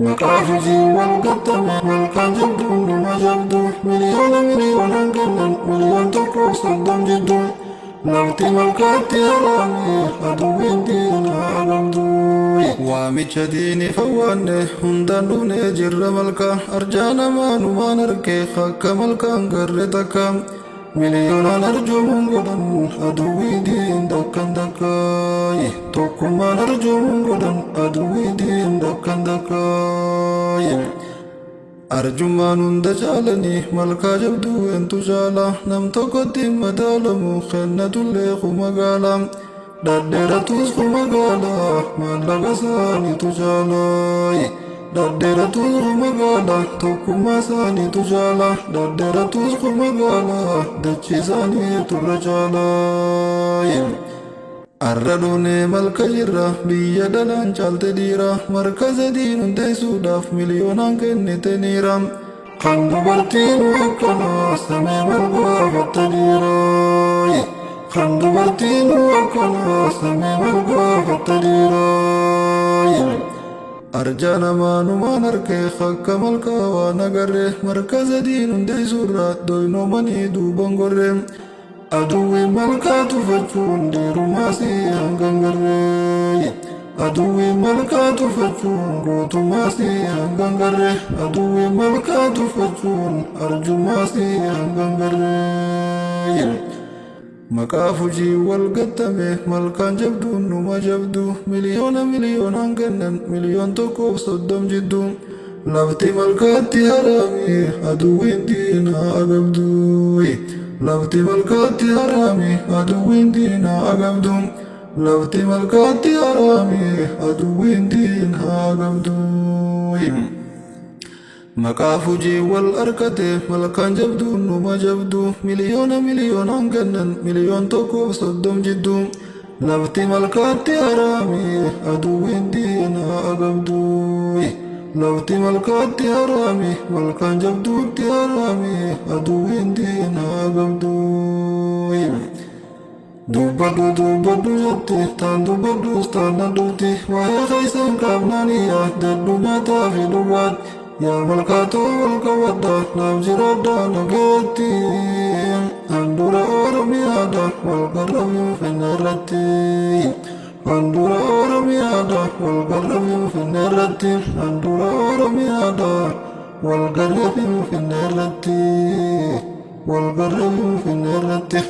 Maqaa hojii wal gattame malkaan jabduun numa jabdu miliyoona miliyoonaan kennan 1,030,000 jidduu lafti malkaatti haraami aduwwiin diinaa agamtu. Waamicha diiniif awwaanne hundaan dhufnee jirra malka arjaa namaa numaan arge akka malkaan garre takka miliyoonaan arjoomuun godhan aduwwii diin dakkan takka tokkummaan arjoomuun godhan aduwwii diin dakkan takka. Arjummaan hunda caalanii malkaa jabduu entu caala nam tokkotti hin madaalamu kennatullee kuma gaala dhadheeratus kuma gaala maallaqa isaaniitu caala dhadheeratus kuma gaala tokkummaa isaaniitu caala dhadheeratus kuma gaala dachii isaaniitu irra caala. Arra dhufnee malka jirra biyya dhalaan caalte dhiira markaza diin hundeessuudhaaf miliyoonaan kennite niira. Kan dubartiin akkanaa samii wal gaafatte dhiira. Kan dubartiin akkanaa samii wal gaafatte dhiira. Arjaa namaa numaan arke akka malkaa waan agarre markaza diin hundeessuurraa doynoomanii duuban gorre. Aduwwi malkaa tufachuun dhiirummaasii hangan garree. Aduwwi malkaa tufachuun gootummaasii hangan garree. Aduwwi malkaa tufachuun arjummaasii hangan garree. Maqaa hojii wal gattame malkaan jabduun numa jabdu miliyoona miliyoonaan kennan 1,030,000 jidduu lafti malkaatti haraami aduwwiin diinaa agabdu. Lafti malkaatti haraami aduwwiin diinaa agabdu. Lafti malkaatti haraami aduwwiin diinaa agabdu. Maqaa hojii wal argate malkaan jabduun numa jabdu miliyoona miliyoonaan kennan 1,030,000 jidduu lafti malkaatti haraami aduwwiin diinaa agabdu. Lafti malkaatti haraami malkaan jabduutti haraami aduwwiin diinaa agabdu. Dubbadhu dubbadhu jette taan dubbadhus taan na dhufti waa'ee keessan qaamnaaniya dadhu nyaataa fi dhugaati yaa malkaatoo wal qabadha naaf jiraadha nageetti handhuura Oromiyaadha wal garra Finfinnee irratti handhuura Oromiyaadha wal garra Finfinnee irratti handhuura Oromiyaadha wal garra Finfinnee irratti wal garra Finfinnee irratti.